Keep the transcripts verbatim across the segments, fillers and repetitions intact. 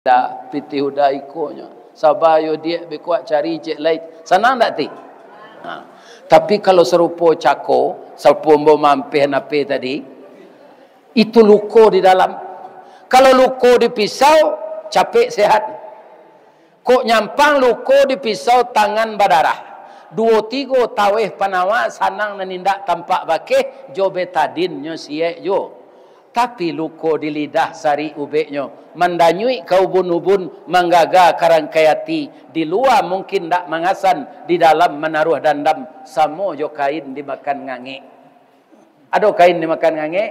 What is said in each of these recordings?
Dah, pitih udah ikonyo. Sabar yo, diak, beko wak cari ciek lai. Sanang dak ti? Ha. Tapi kalau sarupo cako, sarupo ambo mampeh nape tadi, itu luko di dalam. Kalau luko di pisau, capek sehat. Kok nyampang luko di pisau, tangan badarah. Duo tigo taweh panawa, sanang nan indak tampak bakeh, jo betadin nyo siek juo. Tapi luko di lidah sarik ubeknyo, mandanyuik ka ubun-ubun, manggaga ka rangkai ati, di lua mungkin ndak mangasan, di dalam manaruah dandam, samo jo kain dimakan ngangek. Ado kain dimakan ngangek?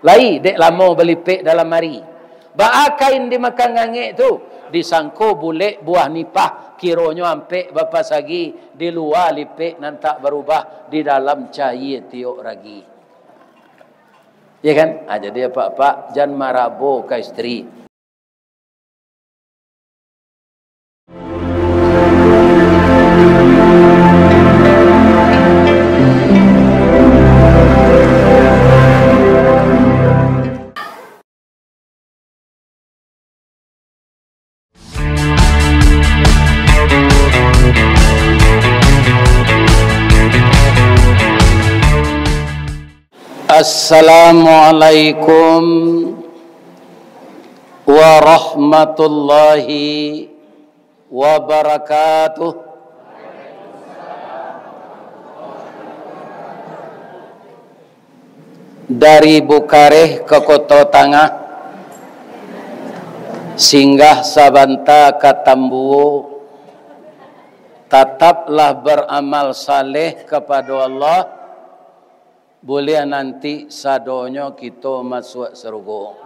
Lai, dek lamo balipek dalam ari. Baa kain dimakan ngangek tu? Disangko bulek buah nipah, kironyo ampek bapasagi, di lua lipek nan tak barubah, di dalam cayie tiok ragi. Ya kan? Ah, jadi apak-apak, jan marabo ka isteri. Assalamualaikum warahmatullahi wabarakatuh. Dari Bukareh ka Koto Tangah, singgah sabanta ka Tambuo, tataplah baramal saleh kapado Allah, buliah nanti sadonyo kito masuak sarugo.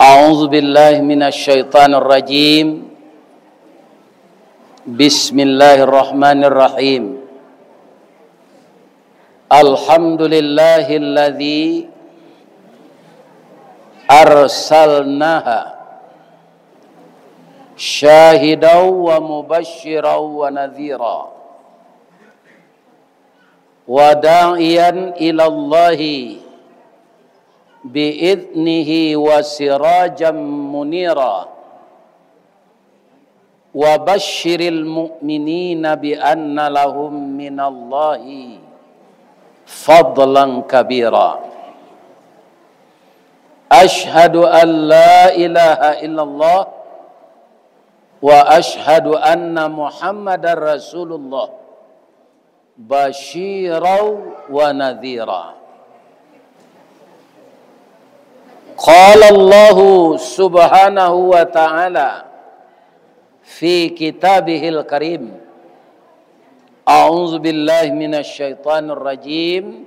A'udzubillahi minasyaitonirrajim. Bismillahirrahmanirrahim. Alhamdulillahilladzi arsalnaha syahidan wa mubasysyiran wa nadhira, wa da'iyan ilallahi bi'idnihi wa sirajan munira, wa basyiril mu'minina bi anna lahum minallahi fadlan kabira. Asyhadu an la ilaha illallah wa asyhadu anna Muhammadar Rasulullah, basyiran wa nadhira. Qala Allahu subhanahu wa ta'ala fi kitabihil karim. A'udzubillahi minasyaitonirrajim.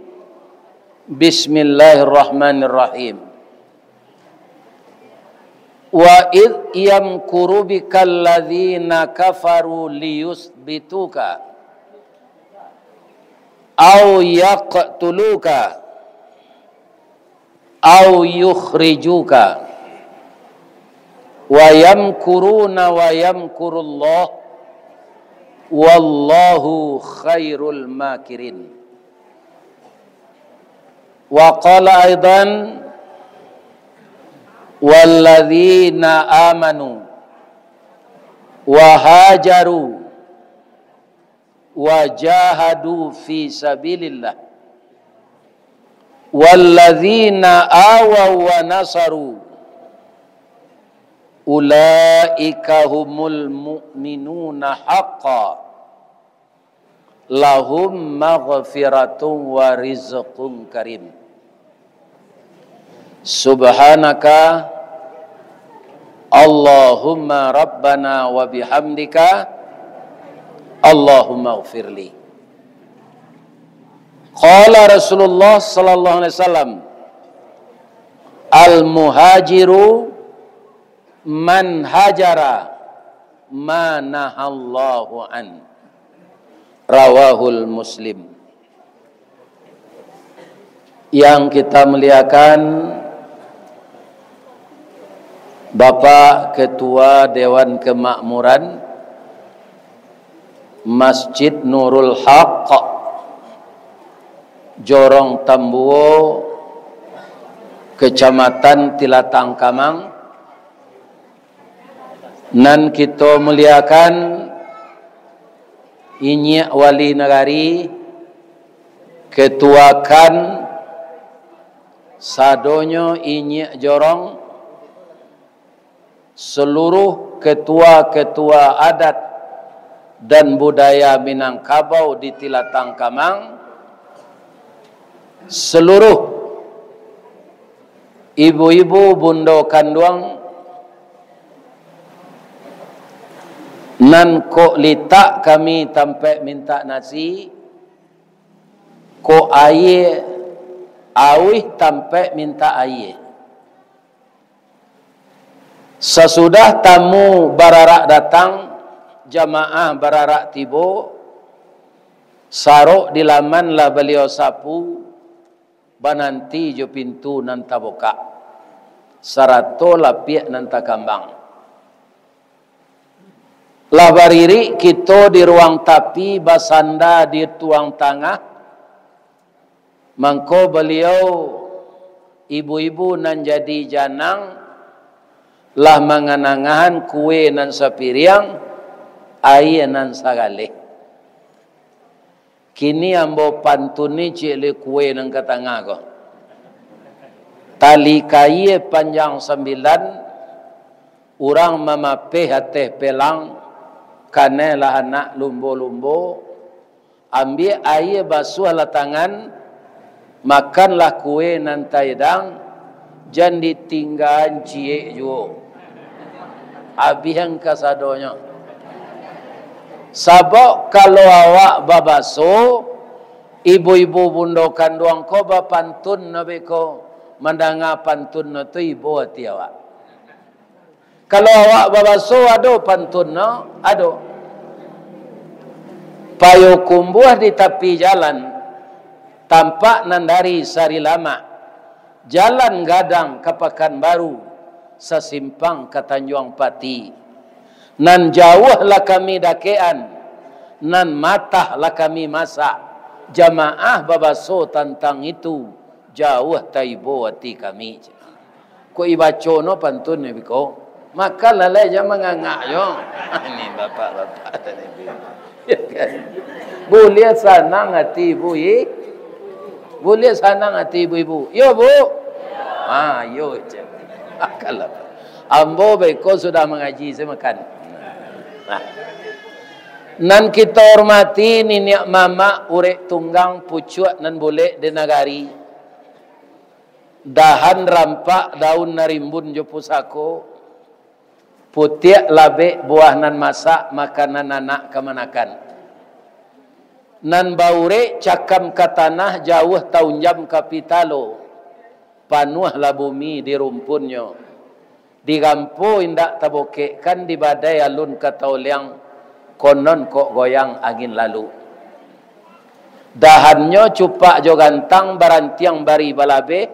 Bismillahirrahmanirrahim. Wa idh yamkuru bikal ladzina kafaru liyutsbituka aw yaqtuluka aw yukhrijuka, wa yamkuruna wa yamkurullah, wallahu khairul makirin. Wa qala aidan, walladzina amanu wa hajaru wa jahadu fi sabilillah, walladzina awaw wa nasaru, ulaika humul mu'minuna haqqan, lahum maghfiratun wa rizqun karim. Subhanaka Allahumma rabbana wa bihamdika, Allahumma ghfirli. Qala Rasulullah sallallahu alaihi wasallam, al-muhajiru man hajara ma nahallahu an. Rawahul Muslim. Yang kita muliakan, Bapak Ketua Dewan Kemakmuran Masjid Nurul Haq, Jorong Tambuo, Kecamatan Tilatang Kamang, nan kito muliakan, Inyiak Wali Nagari, Ketua KAN, sadonyo inyiak jorong, seluruh ketua-ketua adat dan budaya Minangkabau di Tilatang Kamang, seluruh ibu-ibu bundo kanduang, nan kok litak kami tampek mintak nasi, kok aia auih tampek mintak aia. Sasudah tamu bararak datang, jamaah bararak tibo, sarok di laman lah baliau sapu, bananti jo pintu nan tabukak, sarato lapiak nan takambang. Lah baririk kito di ruang tapi, basanda di tuang tangah, mangko baliau, ibu-ibu nan jadi janang, lah manganangahan kue nan sapiriang, aia nan sagaleh. Kini ambo pantun ni ciek le kue nan ka tangah ko. Tali kaia panjang sambilan, urang mamapeh ateh pelang, kanai lah anak lumbo-lumbo, ambiak aia basuahlah tangan, makanlah kue nan taidang, jan ditinggaan ciek juo. Abihan kasadonyo. Sabab kalau awak babaso, ibu-ibu bundo kanduang ko bapantun no beko, mandanga pantun no tu ibo ati awak. Kalau awak babaso, ado pantun no, ado. Payokumbuah di tapi jalan, tampak nan dari Sarilamak, jalan gadang ka Pakanbaru, sasimpang ka Tanjuang Pati. Nan jauah lah kami dakekan, nan matah lah kami masak. Jamaah babaso tantang itu, jauah taibo ati kami. Kok ibaco no pantun ni biko? Makan lalai jan mangangak jo. Ini bapak-bapak tadi tu. Ya kan? Buliah sanang ati ibu i-, buliah sanang ati ibu-ibu. Yo, Bu? Ha, yo je. Makanlah. Ambo beko sudah mangaji, saya makan. Nah. Nan kito hormati niniak mamak urek tunggang pucuak nan bulek di nagari. Dahan rampak daun nan rimbun jo pusako, putiak labek buah nan masak makanan anak kamanakan. Nan baurek cakam ka tanah jauah taunjam ka pitalo, panuahlah bumi di rumpunnyo. Di gampo indak tabokekkan, di badai alun ka taoliang, konon kok goyang angin lalu. Dahannyo cupak jo gantang, barantiang bari balabeh,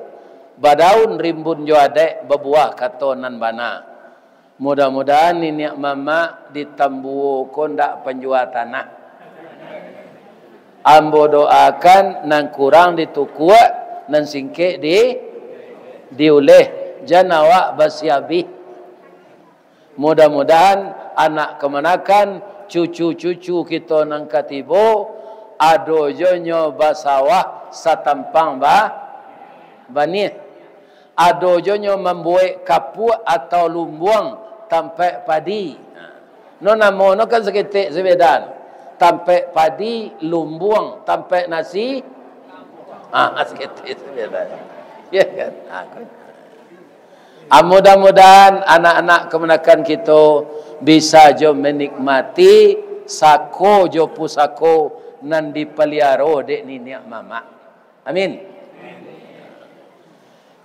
badaun rimbun jo adaik, babuah kato nan bana. Mudah-mudahan niniak mamak di Tambuo ko ndak panjua tanah. Ambo doakan nan kurang ditukuak, nan singkek di, diuleh, jan awak basiabih. Mudah-mudahan anak kamanakan, cucu-cucu kito nan ka tibo, ado jo nyo basawah satampang ba-, banih. Ado jo nyo mambuek kapuak atau lumbuang tampek padi. No namo no kan saketek sabeda. Tampek padi, lumbuang, tampek nasi. Ah, saketek sabeda. Ya kan? Ah, kan. Ah, mudah-mudahan anak-anak kamanakan kito bisa jo menikmati sako jo pusako nan dipaliaro dek niniak mamak. Amin.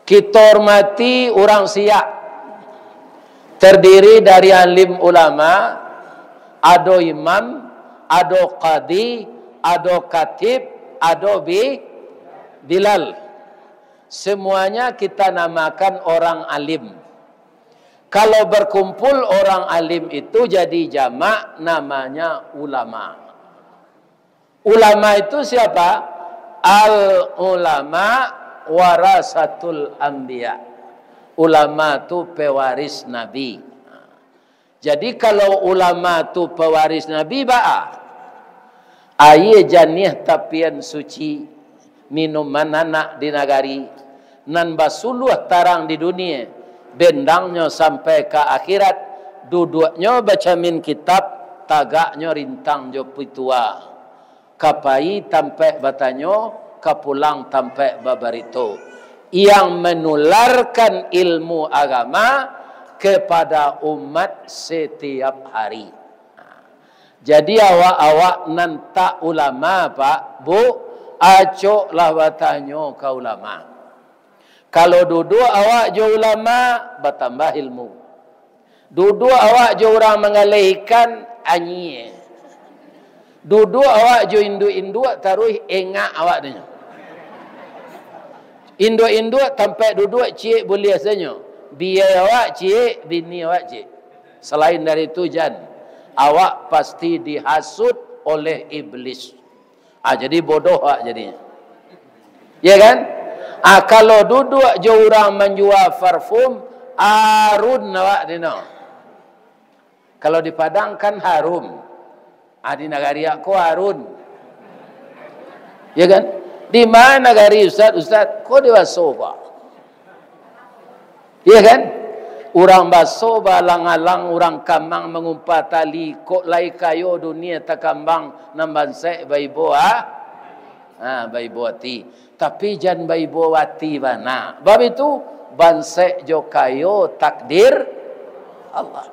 Kito hormati urang Siak, terdiri dari alim ulama, ado imam, ado kadi, ado katib, ado bi-, bilal. Semuanya kita namakan orang alim. Kalau berkumpul orang alim itu jadi jamak, namanya ulama. Ulama itu siapa? Al ulama Warasatul anbiya. Ulama tu pewaris Nabi. Jadi, kalau ulama tu pewaris Nabi, baa? Aia janiah tapian suci, minuman anak di nagari, nan basuluah tarang di dunia, bendangnyo sampai ka akhirat, duduaknyo bacamin kitab, tagaknyo rintang jo pitua. Ka pai tampaik batanyo, ka pulang tampaik babarito, yang menularkan ilmu agama kepada umat setiap hari. Jadi, awak-awak nan tak ulama, Pak, Bu, acoklah batanyo ka ulama. Kalau duduak awak jo ulama, batambah ilmu. Duduak awak jo urang manggaleh ikan, anyie. Duduak awak jo induak-induak, taruih engak awak tu nyo. Induak-induak tampaik duduak ciek buliah sanyo. Biai awak ciek, bini awak ciek. Salain dari tu, jan, awak pasti dihasut oleh iblis. Ah, jadi bodoh awak jadinyo. Ya kan? Ah, kalau duduak jo urang manjua parfum, arun awak dino. Kalau di Padang kan harum. Ah, di nagari awak ko arun. Ya kan? Di ma nagari ustaz, ustaz? Ko di Baso, Pak. Iya kan? Urang Baso baalang-alang, urang Kamang mangumpa tali, kok lai kayo dunia takambang, nan bansaik baibo, ah? Ha, baibo ati. Tapi jan baibo ati bana. Bab itu, bansaik jo kayo takdir Allah.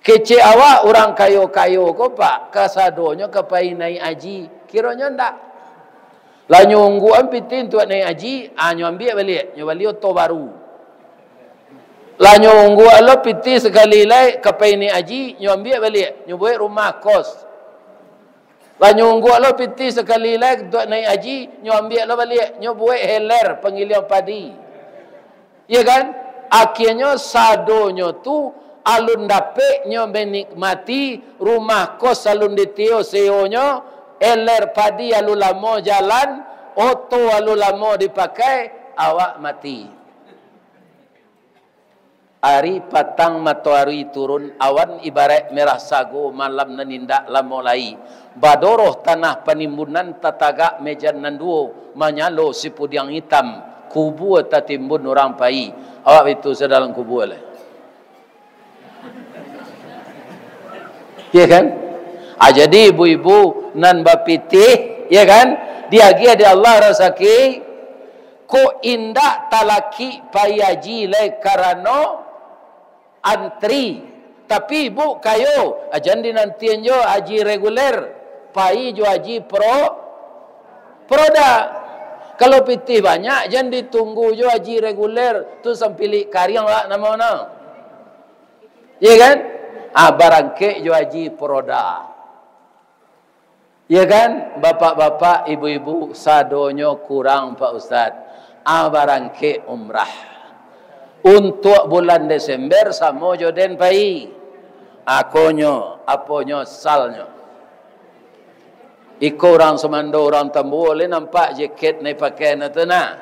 Kecek awak urang kayo-kayo ko, Pak, kasadonyo ka pai naiak aji. Kironyo ndak. Lah nyo ungguakan pitih untuak naiak aji, ah, nyo ambiak baliak, nyo bali oto baru. Lah nyo ungguak lo pitih sakali lai ka pai naiak aji, nyo ambiak baliak, nyo buek rumah kos. Lah nyo ungguak lo pitih sakali lai untuak naiak aji, nyo ambiak lo baliak, nyo buek heler pangiliang padi. Ya kan? Akhianyo sadonyo tu alun dapek nyo menikmati, rumah kos alun ditio sewonyo, eler padi alun lamo jalan, oto alun lamo dipakai, awak mati. Ari patang matoari turun, awan ibaraik merah sago, malam nan indak lamo lai. Badoroh tanah panimbunan, tatagak mejan nan duo, manyalo sipudiang itam, kubua tatimbun urang pai. Awak itu sadalam kubua lai. Ya kan? Ah, jadi ibu-ibu nan bapitih, ya kan? Diagiah dek Allah rasaki, kok indak talakik pai aji lai karano antri. Tapi ibu kayo, ah, jan dinantian jo aji reguler, pai jo aji pro-, proda. Kalau pitih banyak, jan ditunggu jo aji reguler, tu sampilik kariang lah namo no. Ya kan? Ah, barangkek jo aji proda. Ya kan, bapak-bapak, ibu-ibu, sadonyo kurang, Pak Ustaz. Ah, barangkek umrah. Untuak bulan Desember samo jo den pai. Akonyo, aponyo, salnyo. Iko urang sumando, urang Tambua, lai nampak jaket nan dipakai nyo tu nah.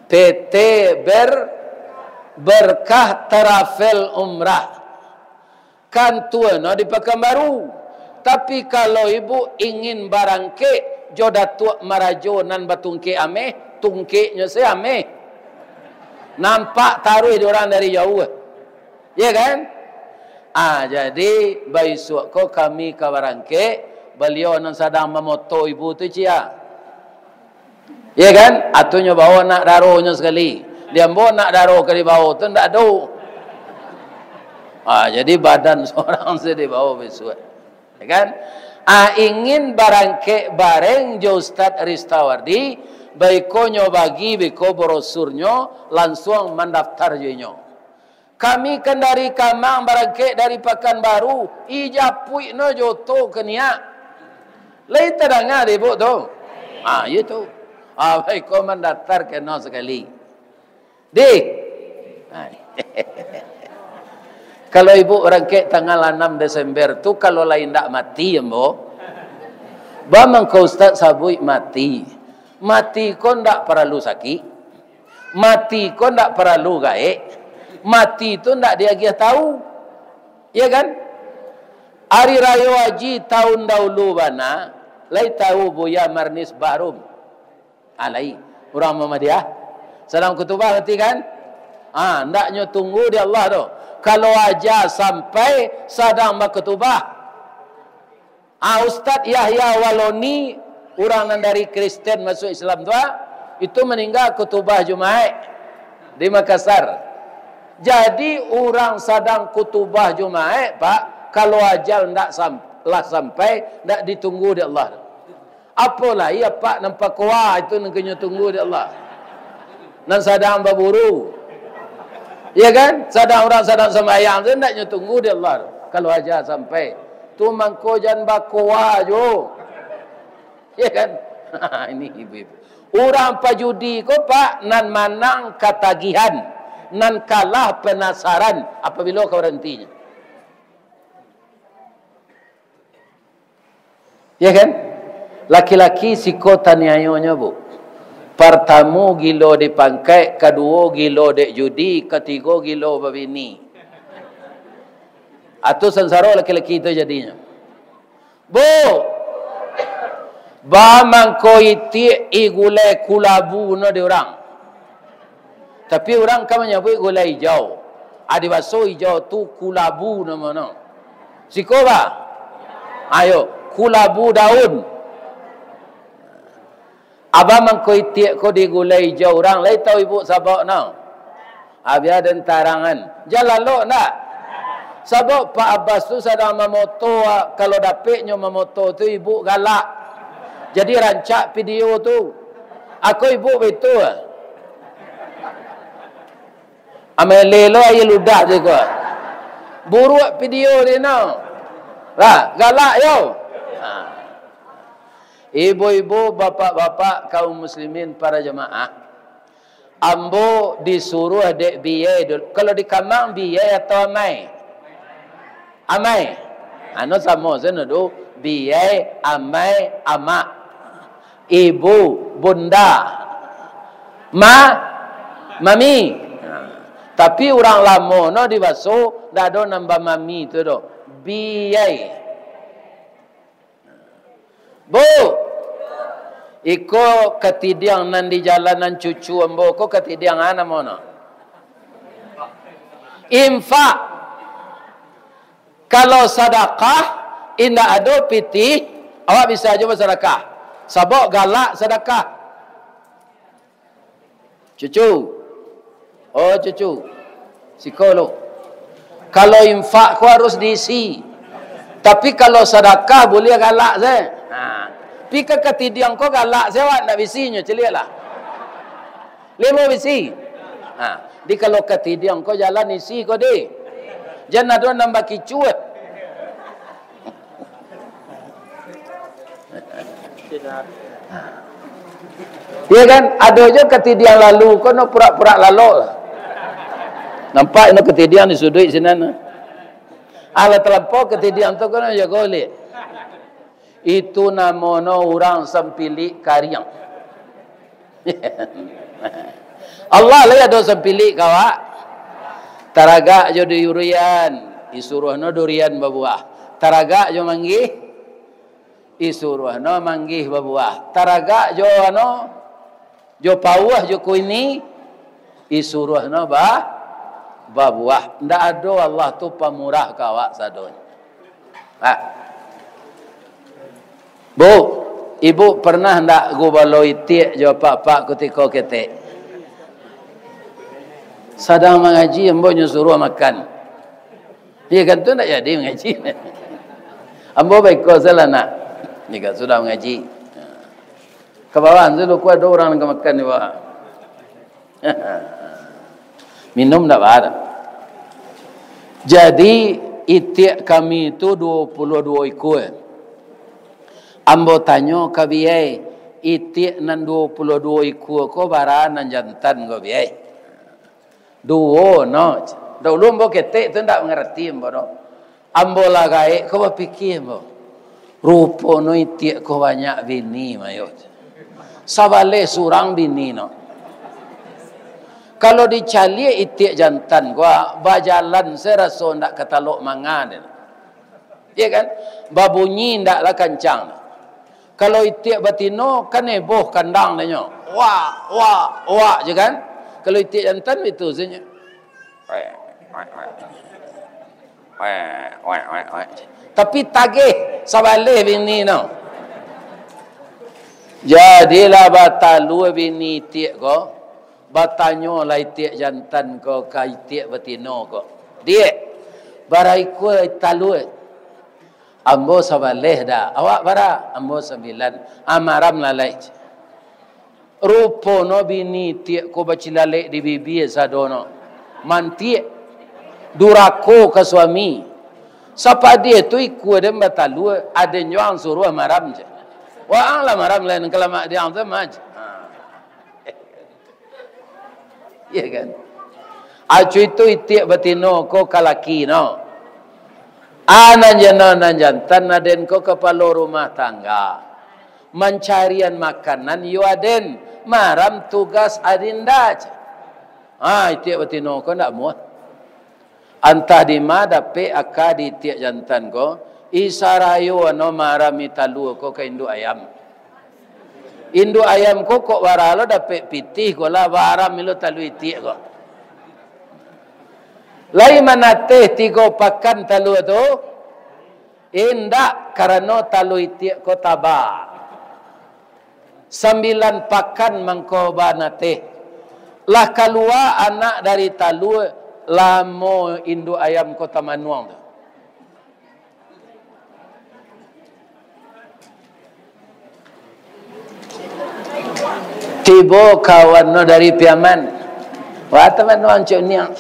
P T Ber-, Berkah Travel Umrah. Kantuanyo di Pakanbaru. Tapi, kalau ibu ingin barangkek jo Datuak Marajo nan batungkek ameh, tungkeknyo se ameh. Nampak taruih dek urang dari jauah. Ya kan? Ah, jadi, baisuak ko kami ka barangkek, baliau nan sadang mamoto ibu tu, ciek. Ya kan? Atunyo bawa anak daronyo sakali. Di ambo anak daro ka dibawa tu ndak ado. Ah, jadi badan sorang se dibawa bisuak. Ya kan? Ah, ingin barangkek bareng jo Ustaz Ristawardi, baiko nyo bagi beko brosurnyo, lansuang mandaftar jo inyo. Kami kan dari Kamang, barangkek dari Pakanbaru, ijapuik no jo oto ka niak. Lai tadanga dek ibu tu? Ah, iyo tu. Ah, baiko mandaftar keno sakali. Dih. Ah. Kalau ibu barangkek tanggal anam Desember tu, kalau lai ndak mati, ambo. Ba mangko Ustaz sabuik mati. Mati ko ndak paralu sakik. Mati ko ndak paralu gaek. Mati tu ndak diagiah tahu. Iya kan? Ari Rayo Haji tahun dahulu bana, lai tahu Buya Marnis Bahrum? Ah, lai. Urang Muhammadiyah. Sadang kutubah mati kan? Ah, ndak nyo tunggu di Allah tu. Kalau aja sampai sadang bakutubah. Ah, Ustaz Yahya Waloni, urang nan dari Kristen masuk Islam tu, ah, itu maningga kutubah Jumaik di Makassar. Jadi, urang sadang kutubah Jumaik, Pak, kalau ajal ndak sam-, lah sampai, ndak ditunggu di Allah. Apo lai apak nan pakoa itu nan kanyo tunggu di Allah. Nan sadang baburu. Ya kan? Sadang urang sadang sambayang tu ndak nyo tunggu di Allah. Kalau aja sampai. Tu mangko jan bakoa jo. Ya kan? Ini ibu-ibu. Urang pajudi ko, Pak, nan manang katagihan, nan kalah penasaran. Apabilo ka barantinyo? Ya kan? Laki-laki siko taniayonyo, Bu. Partamo gilo dek pangkaik, kaduo gilo dek judi, katigo gilo babini. Atu sansaro laki-laki tu jadinyo. Bu, ba mangko itiak i gulai kulabu no di urang. Tapi urang ka manyabuik gulai ijau. Adi baso ijau tu kulabu namonyo. Siko ba? Ayo, kulabu daun. Abah mangko itiak ko di gulai ijau urang, lai tahu ibu sababnyo? Abia den tarangan. Jan lalok ndak? Sabab Pak Abbas tu sadang mamoto, kalau dapeknyo mamoto tu ibu galak. Jadi rancak video tu. Ako ibu baitu. Amai lelo aia ludah tu ko. Buruak video di no. Lah, galak yo. Ha. Ibu-ibu, bapak-bapak, kaum muslimin, para jamaah. Ambo disuruah dek biyai dulu. Kalau di kamang, biyai atau amai? Amai. Anu samo sano tu, biyai, amai, amak. Ibu, bunda. Ma, mami. Nah, tapi urang lamo no di baso, ndak ado nambah mami tu doh. Biyai. Bu, iko katidiang nan di jalan nan cucu ambo ko katidiang a namonyo? Infak. Kalau sadakah, indak ado pitih, awak bisa jo basadakah. Sabab galak sadakah. Cucu. Oh, cucu. Siko lo. Kalau infak ko harus diisi. Tapi kalau sadakah, buliah galak se. Ha. Pi ka katidiang ko galak se, awak ndak bisinyo, caliaklah. Limo bisi. Ha. Di kalau katidiang ko jalan isi ko, di. Jan ado nambah kicuah. Iya kan? Ado jo katidiang lalu, kono purak-purak lalok. Nampak ino katidiang di suduik sinan. Alah talampau katidiang tu kono jago liak. Itu namono urang sampilik kariang. Allah lai ado sampilik ka awak. Taragak jo durian, isuruahno durian babuah. Taragak jo manggih, isuruahno manggih babuah. Taragak jo ano, jo pauah, jo kuini, isuruahno ba-, babuah. Ndak ado Allah tu pamurah ka awak sadonyo. Ha. Bu, ibu pernah ndak gubalo itiak jo apak-apak kutiko ketek? Sadang mangaji, ambo nyo suruah makan. Iya kan, tu ndak jadi mangaji. Ambo baiko salah nak. Ni kan sudah mangaji. Ka bawah tu, luko ado urang nan ka makan di bawah. Minum ndak baa. Jadi, itiak kami tu duo puluah duo ikua. Ambo tanyo ka biyai, itiak nan duo puluah duo ikua ko bara nan jantan ko, biyai? Duo no. Daulu ambo ketek tu ndak mangarati ambo doh. Ambo lah gaek ko bapikia ambo. Rupo no itiak ko banyak bini, mayo. Sabaleh surang bini no. Kalau dicaliak itiak jantan ko, bajalan se raso ndak ka talok manga den. Iya kan? Babunyi ndaklah kancang. Kalau itiak batino, kan heboh kandang nyo. Wak, wak, wak je kan? Kalau itiak jantan itu sajo. Tapi tagih sabaleh bini no. Jadilah batalua bini itiak ko, batanyolah itiak jantan ko ka itiak batino ko, "Diak, bara ikua talua?" "Ambo sabaleh, Da." "Awak bara?" "Ambo sambilan." "Ah, maram lah lai." Rupono bini itiak ko bacilalek di bibia sadono. Mantiak. Durako ka suami. Sapadiah tu ikua den batalua, aden jo ang suruah maram je. Waang lah maram, lain kalamak di ang tu mah je. Ha. Iya kan? Acu itu itiak batino ko ka laki no. Ah, nan jano, nan jantan, aden ko kapalo rumah tangga. Mancarian makanan yo aden, maram tugas adinda. Ah, itiak batino ko ndak muah. Antah dima dapek aka di itiak jantan ko, isarayo ano marami talua ko ka induak ayam. Induak ayam ko kok bara lo dapek pitih ko lah, bara milo talua itiak ko. Lai manateh tigo pakan talua tu? Indak, karano talua itiak ko taba. Sambilan pakan mangko banateh. Lah kalua anak dari talua, lamo induak ayam ko tamanuang tu. Tibo kawan no dari Piaman. Wah, tamanuang cok niang.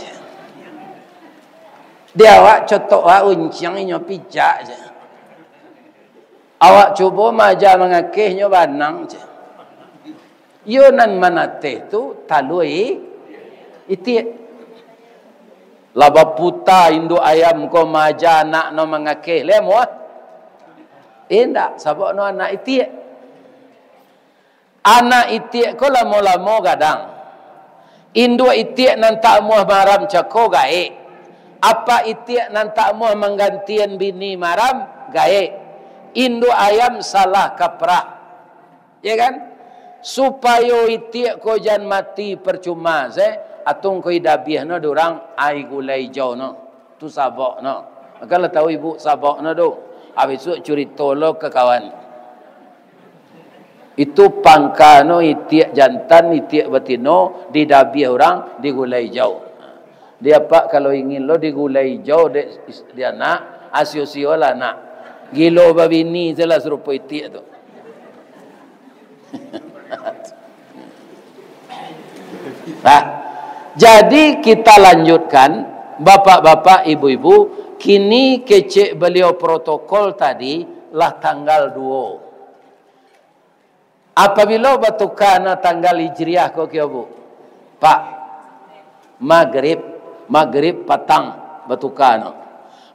Di awak cotok wak unciang, inyo pijak je. Awak cubo maaja mangakeh, nyo banang je. Iyo nan manateh tu talua i-, itiak. Lah baputa induak ayam ko maaja anak no mangakeh, lai muah? Indak, sabab no anak itiak. Anak itiak ko lamo-lamo gadang. Induak itiak nan tak amuah maram cako gaek. Apak itiak nan tak amuah manggantian bini maram gaek. Induak ayam salah kaprah. Ya kan? Supayo itiak ko jan mati parcuma se, atong ko idabiah no di urang ai gulai ijau no. Tu sabok no. Mako lah tahu ibu sabok no tu. Ah, bisuak curito lo ka kawan. Itu pangka no itiak jantan, itiak batino, didabiah urang, digulai ijau. Di apak kalau ingin lo digulai ijau dek is-, di anak, asio-sio lah anak. Gilo babini se lah sarupo itiak tu. Nah, jadi kita lanjutkan, bapak-bapak, ibu-ibu, kini kecek baliau protokol tadi lah tanggal duo. Apabilo batuka no tanggal Hijriah ko kio, Bu? Pak, Magrib, Magrib patang batuka no.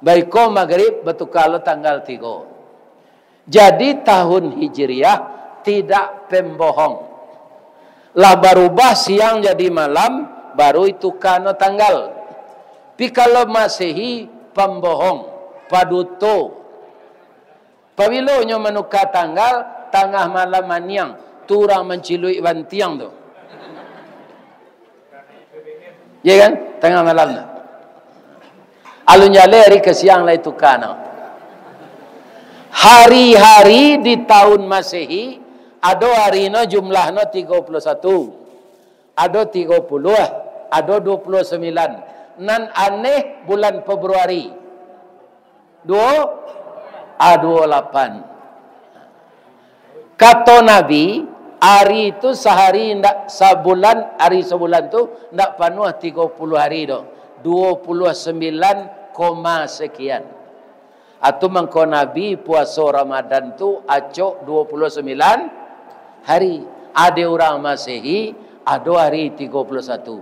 Baiko Magrib batuka lo tanggal tigo. Jadi, tahun Hijriah tidak pembohong. Lah barubah siang jadi malam, baru ituka no tanggal. Pi kalau Masehi, pambohong, paduto. Pabilo nyo manuka tanggal, tangah malam maniang, tu urang manciluik bantiang tu. Ya kan? Tangah malam tu. Alun jaleh ari ka siang lai tuka no. Hari-hari di tahun Masehi, ado hari no jumlah no tigo puluah satu, ado tigo puluah, ado dua puluah sambilan. Nan aneh bulan Februari. Duo, ah, duo lapan. Kato Nabi, ari tu sahari ndak, sabulan, ari sabulan tu ndak panuah tigo puluah hari doh, duo puluah sambilan koma sakian. Atu mangko Nabi puaso Ramadan tu acok duo puluah sambilan hari. Ado urang Masehi, ado ari tigo puluah satu.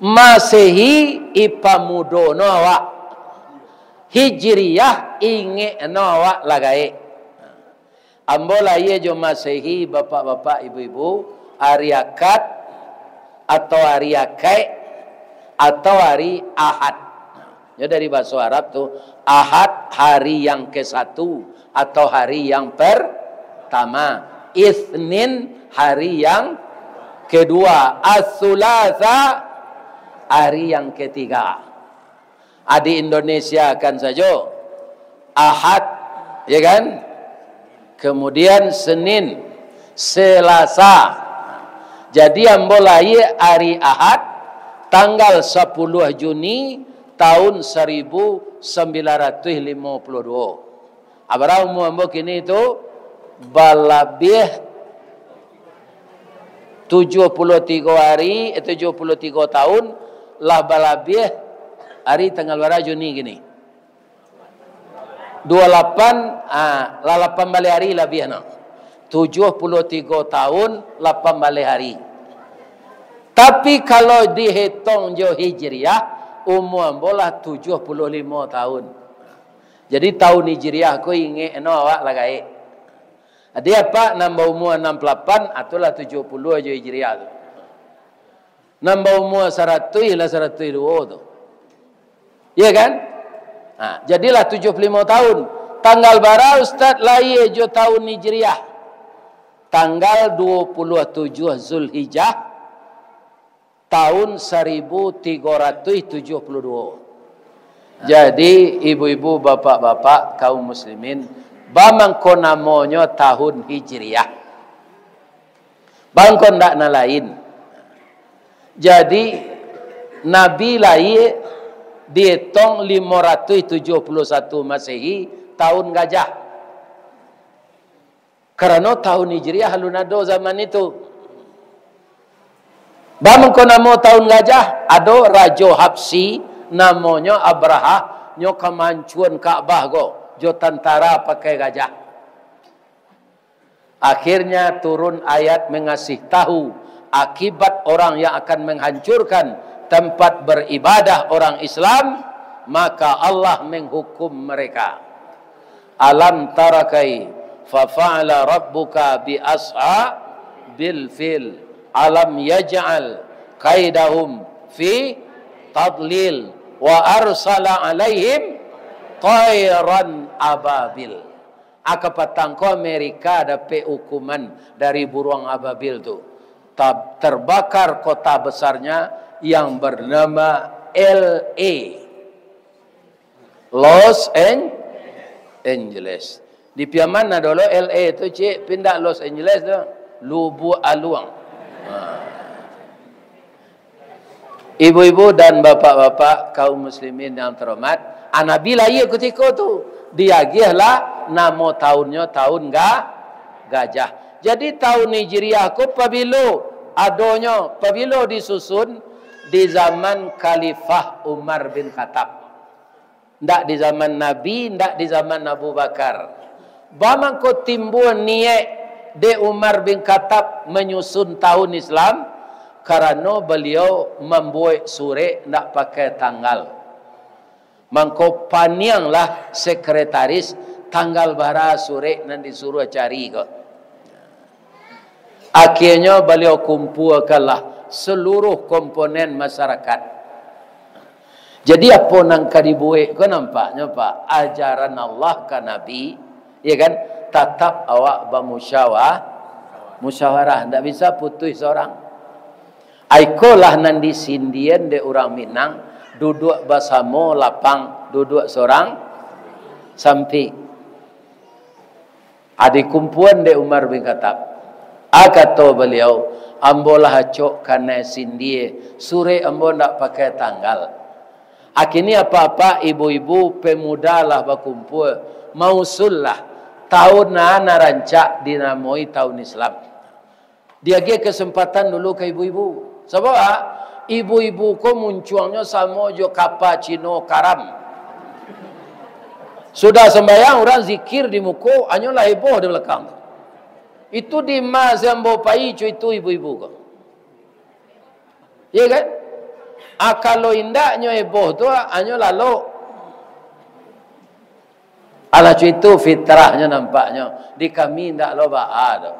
Masehi ipamudo no awak. Hijriah ingek no awak lah gaek. Ambo lahia jo Masehi, bapak-bapak, ibu-ibu, ari Akad, atau ari Akaik, atau ari Ahad. Nyo dari bahaso Arab tu, Ahad hari yang kesatu atau hari yang pertama, Isnin hari yang kedua, As-Sulasa hari yang ketiga. Adi Indonesia kan sajo, Ahad, ya kan? Kemudian Senin, Selasa. Jadi ambo lahia ari Ahad, tanggal sapuluah Juni tahun saribu sambilan ratuih limo puluah duo. Abara umua ambo kini tu? Balabiah tujuah puluah tigo ari, eh, tujuah puluah tigo tahun, lah balabiah ari tanggal bara Juni kini? Dua lapan, ah, lah lapan baleh ari labiah no. Tujuah puluah tigo tahun, lapan baleh ari. Tapi kalau dihitong jo Hijriah, umua ambo lah tujuah puluah limo tahun. Jadi tahun Hijriah ko ingek no awak lah gaek. Adi apak nan baumua anam puluah lapan, ah, tu lah tujuah puluah jo Hijriah tu. Nan baumua saratuih lah saratuih duo tu. Iya kan? Ha, jadilah tujuah puluah limo tahun. Tanggal bara Ustaz lahia jo tahun Hijriah? Tanggal dua puluh tujuh Zulhijjah, tahun saribu tigo ratuih tujuah puluah duo. Jadi, ibu-ibu, bapak-bapak, kaum muslimin, bamangko namonyo tahun Hijriah. Bangko ndak nan lain. Jadi, Nabi lahia dietong limo ratuih tujuah puluah satu Masehi, tahun gajah. Karano tahun Hijriah alun ado zaman itu. Bamangko namo tahun gajah, ado rajo Habsyi, namonyo Abrahah, nyo ka mancuan Ka'bah ko, jo tantara pakai gajah. Akhirnya turun ayat mengasih tahu akibat orang yang akan menghancurkan tempat beribadah orang Islam, maka Allah menghukum mereka. Alam tara kaifa fa'ala rabbuka bi ashabil fil. Alam yaj'al kaidahum fi tadlil wa arsala alaihim tairan ababil. A, kapatang ko Amerika dapek hukuman dari buruang ababil tu. Tab-, terbakar kota besarnya yang bernama L A. Los An-, Angeles. Di Piaman ado lo L A tu, cik, pindah Los Angeles tu. Lubuak Aluang. Ha. Ibu-ibu dan bapak-bapak, kaum muslimin yang terhormat, a, Nabi lahia kutiko tu, diagiahlah namo tahunnyo tahun ga-, gajah. Jadi, tahun Hijriah ko pabilo adonyo, pabilo disusun? Di zaman Khalifah Umar bin Khattab. Ndak di zaman Nabi, ndak di zaman Abu Bakar. Bamangko timbua niaik dek Umar bin Khattab manyusun tahun Islam? Karano baliau mambuek surek ndak pakai tanggal. Mangko panianglah sekretaris, tanggal bara surek nan disuruah cari ko. Akhirnyo baliau kumpuakanlah seluruh komponen masyarakat. Jadi, apo nan ka dibuek ko, nampaknyo, Pak, ajaran Allah ka Nabi, ya kan, tatap awak bamusyawa-, musyawarah, ndak bisa putuih sorang. Ikolah nan disindian dek urang Minang, duduak basamo lapang, duduak sorang sampik. A, dikumpuan dek Umar bin Khattab. A, kato baliau, "Ambo lah acok kanai sindie, surek ambo ndak pakai tanggal." A, kini apak-apak, ibu-ibu, pemuda lah bakumpua, mausullah tahun nan rancak dinamoi tahun Islam. Diagiah kesempatan dulu ka ibu-ibu. Sabab, ibu-ibu ko muncuangnyo samo jo kapa Cino karam. Sudah sambayang, urang zikir di muko, anyo lah heboh di balakang tu. Itu di ma se ambo pai co itu ibu-ibu ko. Iya kan? A, kalau indaknyo heboh tu, anyo lalok. Alah, cuy, itu fitrahnyo nampaknyo. Di kami ndak lo baa doh.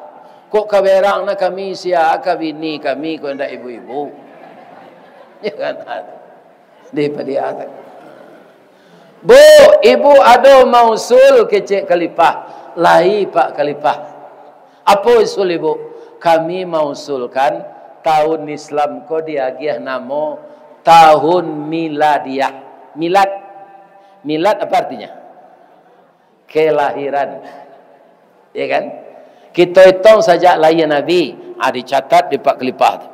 Kok ka berang na kami, sia ka bini kami, kok ndak ibu-ibu. Ya kan? Di padiah tu. "Bu, ibu ado mausul," kecek kalipah. "Lai, Pak Kalipah." "Apo usul ibu?" "Kami mausulkan tahun Islam ko diagiah namo tahun miladiah." Milad. Milad apa artinya? Kelahiran. Ya kan? Kito itong sajak lahia Nabi, ah, dicatat di Pak Kalipah tu.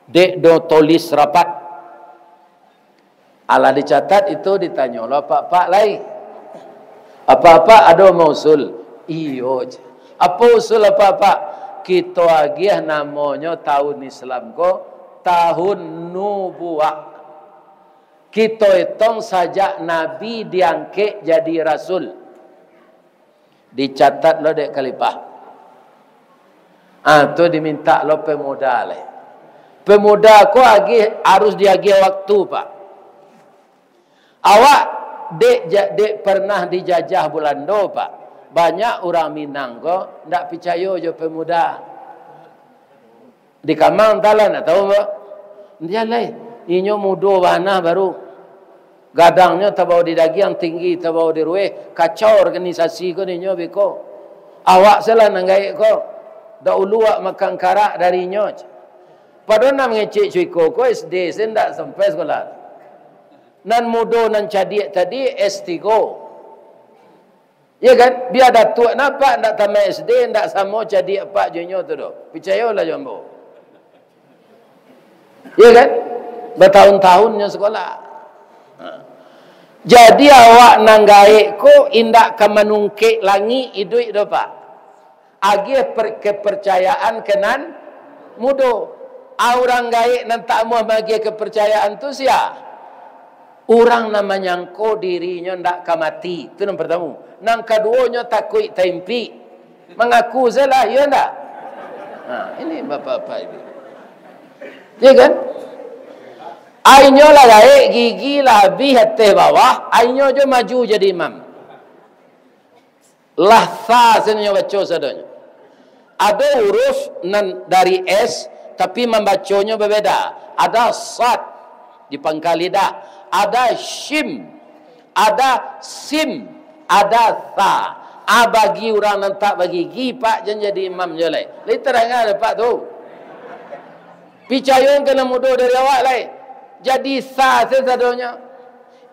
Dek do tulis rapat. Alah dicatat itu, ditanyo lo apak-apak lai. "Apak-apak ado mausul?" "Iyo, cek." "Apo usul apak-apak?" "Kito agiah namonyo tahun Islam ko tahun nubuah. Kito itong sajak Nabi diangkek jadi rasul." Dicatat lo dek kalipah. Ah, tu dimintak lo pemuda lai. Pemuda ko agih, harus diagiah waktu, Pak. Awak dek ja-, dek pernah dijajah Bulando, Pak. Banyak urang Minang ko ndak picayo jo pemuda. Di Kamang talan, ndak tahu, Pak. Dia lai, inyo mudo bana baru. Gadangnyo tabao di dagiang, tinggi tabao di rueh, kacau organisasi ko ninyo beko. Awak se lah nan gaek ko. Dahulu awak makan karak dari inyo. Pado nan mangecek cuiko ko S D se ndak sampai sekolah. Nan mudo nan cadiak tadi S tigo. Ya kan? Bia datuak nan apak ndak tamat S D, ndak samo cadiak apak jo inyo tu doh. Picayolah jo ambo. Ya kan? Batahun-tahun nyo sekolah. Ha. Jadi awak nan gaek ko indak ka manungkek langik iduik doh, Pak. Agiah per-, kepercayaan ka nan mudo. A, urang gaek nan tak amuah maagiah kepercayaan tu sia? Urang nan manyangko dirinyo ndak ka mati. Tu nan partamo. Nan kaduonyo takuik taimpik. Mangaku salah, iyo ndak? Ha, ini bapak-bapak ini. Ya kan? A, inyo lah gaek, gigi lah abih, ateh bawah, a, inyo jo maju jadi imam. Lah sa se nyo baco sadonyo. Ado huruf nan dari S, tapi mambaconyo babeda. Ada sad di pangka lidah, ada shim, ada sim, ada sa. A, bagi urang nan tak bagigi, Pak, jan jadi imam jo lai. Lai tarang ado, Pak, tu. Picayo ka nan mudo dari awak lai. Jadi sa se sadonyo.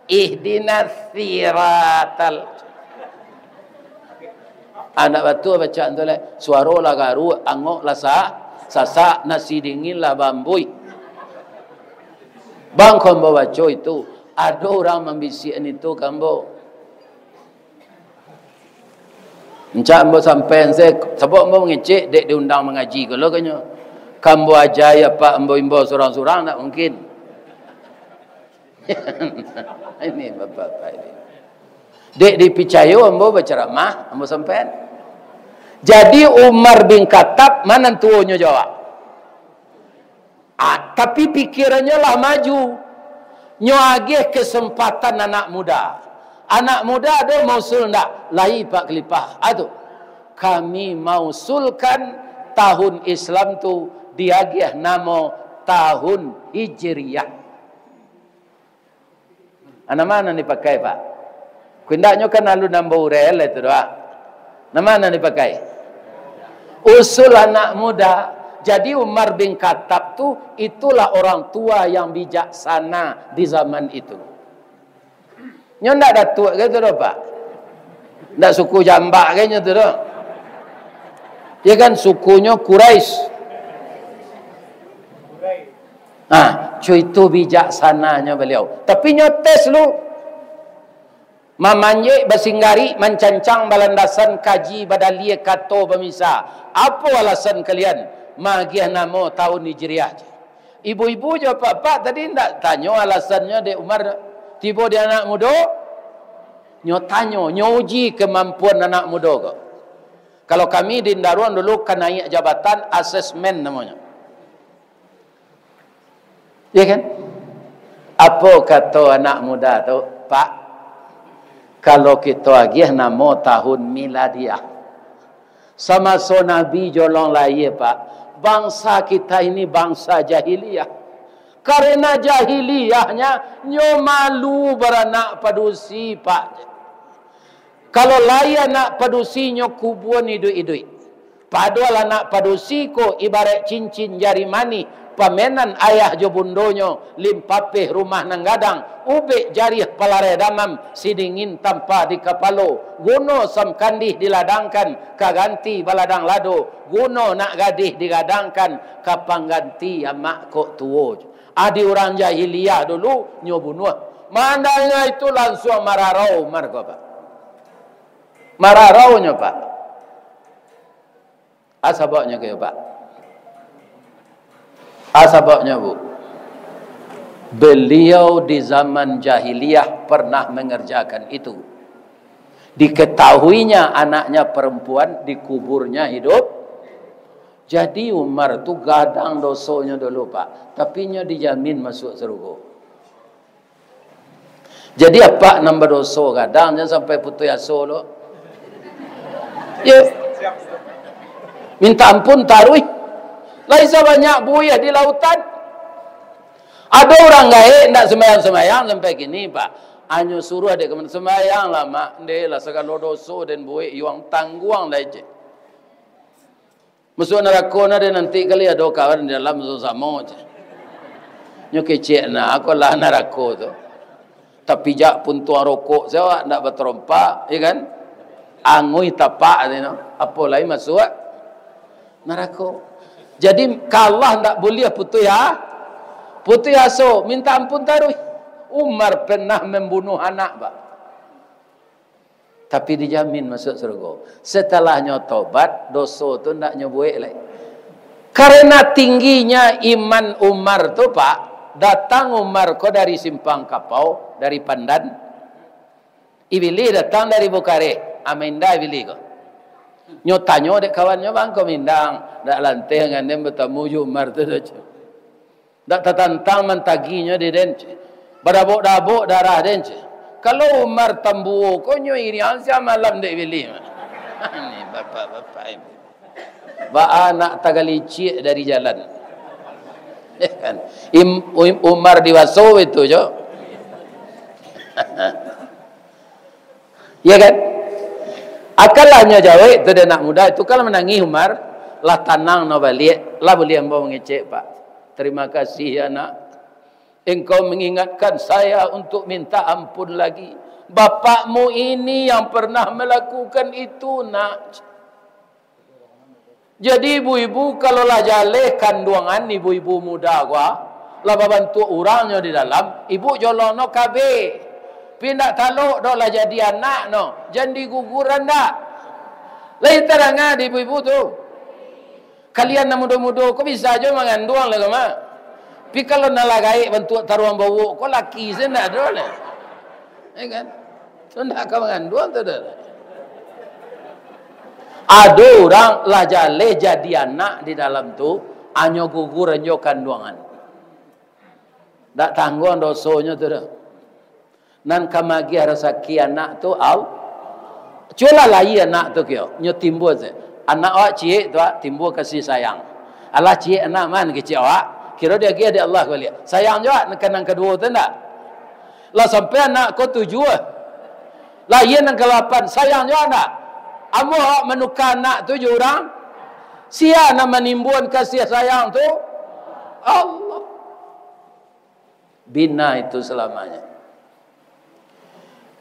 Ihdinas siratal. Anak batua bacaan tu lai. Suaro lah garuak, angok lah sa-, sasak, nasi dingin lah baambuih. Bang, ko ambo baco itu, ado urang mambisiakan itu ka ambo. Rancak ambo sampaian se, sabab ambo mangecek dek diundang mangaji ko lo kanyo. Ka ambo ajai apak ambo imbau surang-surang, ndak mungkin. Ini bapak-bapak ini. Dek dipicayo ambo bacaramah, ambo sampaian. Jadi Umar bin Khattab, ma nan tuonyo jo awak? Ah, tapi pikirannyo lah maju. Nyo agiah kesempatan anak muda. Anak muda ado mausul ndak? Lai, Pak Kalipah. Ah, tu. Kami mausulkan tahun Islam tu diagiah namo tahun Hijriah. Ah, nama nan dipakai, Pak? Kok indaknyo kan alun ambo uraian lai tu doh. Nama nan dipakai? Usul anak muda. Jadi Umar bin Khattab tu, itulah orang tua yang bijaksana di zaman itu. Nyo ndak datuak ke tu doh, Pak? Ndak suku Jambak ke nyo tu doh? Ya kan, sukunyo Quraisy. Nah, co itu bijaksananyo baliau. Tapi nyo tes lu. Mamanjek basinggarik, mancancang balandasan, kaji badalia, kato bamisa. Apo alasan kalian maagiah namo tahun Hijriah? Ibu-ibu jo apak-apak tadi ndak tanyo alasannyo dek Umar tibo di anak mudo. Nyo tanyo, nyo uji kamampuan anak mudo ko. Kalau kami di Indaruang dulu ka naiak jabatan, asesmen namonyo. Ya kan? Apo kato anak muda tu, "Pak, Kalau kito agiah namo tahun miladiah. Samaso Nabi jolong lahia, Pak, bangsa kita ini bangsa jahiliah. Karena jahiliahnyo, nyo malu baranak padusi, Pak. Kalau lahia anak padusi, nyo kubuan iduik-iduik. Padohal anak padusi ko ibaraik cincin jari manih, pamenan ayah jo bundonyo, limpapeh rumah nan gadang, ubek jarih palareh damam, sidingin tampa di kapalo, guno samkandih diladangkan, ka ganti baladang lado, guno nak gadih digadangkan, ka pangganti amak kok tuo. Adi urang jahiliah dulu, nyo bunuah. Mandanyo itu lansuang mararau Umar ko, Pak. Mararaunyo, Pak. A sababnyo kiyo, Pak? A sababnyo, Bu? Beliau di zaman jahiliah pernah mengerjakan itu. Diketahuinya anaknya perempuan dikuburnya hidup. Jadi Umar tu gadang dosonyo dulu, Pak. Tapi nyo dijamin masuk sarugo. Jadi apak nan badoso gadang, jan sampai putuih aso lo. Yo. Minta ampun taruih. Lai sabanyak buih di lautan. Ado urang gaek ndak sumbayang-sumbayang sampai kini, Pak. Anyo suruah dek ka mano, "Sumbayanglah, Mak. Ndeh lah sagalo doso den buek, yuang tangguang lai je." Masuak narako na deh nanti kali, ado kawan di dalam samo-samo je. Nyo kecek na, ako lah narako tu. Tapijak puntuang rokok se awak ndak batarompa, ya kan? Anguih tapak tadi no. Apo lai masuak narako. Jadi, ka Allah ndak buliah putuih a-, putuih aso, minta ampun taruih. Umar pernah membunuh anak, Pak. Tapi dijamin masuk surga. Setalahnyo tobat, doso tu ndak nyo buek lai. Karena tingginya iman Umar tu, Pak, datang Umar ko dari Simpang Kapau, dari Pandan. Ibilih datang dari Bukareh, a ma inda Ibilih ko. Nyo tanyo dek kawannyo, "Bang, ko mindang, ndak lanteh ngan den batamu jo Umar tu doh," ceh. Dak tatantang mantaginyo di den, ceh. Badabok-dabok darah den, ceh. Kalau Umar tambuo ko nyo iriang sia malam dek Ibilih. Ni bapak-bapak ini. Baa nak tagalicik dari jalan. Ya kan? Im-, Im-, Umar dibaso itu jo. Ya kan? Akanlah nyo jawek tu dek anak muda itu, kan manangih Umar, lah tanang no baliak, lah buliah ambo mangecek, Pak. Terima kasih, ya, Nak. Engkau mengingatkan saya untuk minta ampun lagi. Bapakmu ini yang pernah melakukan itu, Nak. Jadi ibu-ibu, kalau lah jaleh kanduangan, ibu-ibu muda ko, ah, lah babantuak urang nyo di dalam, ibu jolong no kabeh. Pi ndak talok doh lah jadi anak no, jan diguguran dak. Lai tadanga di ibu-ibu tu. Kalian nan mudo-mudo ko bisa jo manganduang lah ko, Mak. Pi kalau nan lah gaek bantuak taruang bawok ko, laki se ndak ado lah. Ya kan? Tu ndak ka manganduang tu doh. Ado urang lah jaleh jadi anak di dalam tu, anyo gugur anjo kanduangan. Ndak tangguang dosonyo tu doh. Nan ka magiah rasaki anak tu, Al-, cubolah lahia anak tu kio, nyo timbua se. Anak awak ciek tu, ah, timbua kasih sayang. Alah ciek anak man kecek awak, kiro diagiah dek Allah baliak. Sayang juo nan ka nan kaduo tu ndak? Lah sampai anak ko tujuah. Lahia nan kalapan, sayang juo ndak? Amuah awak manuka anak tu jo urang, sia nan manimbuan kasih sayang tu? Allah. Bina itu salamanya.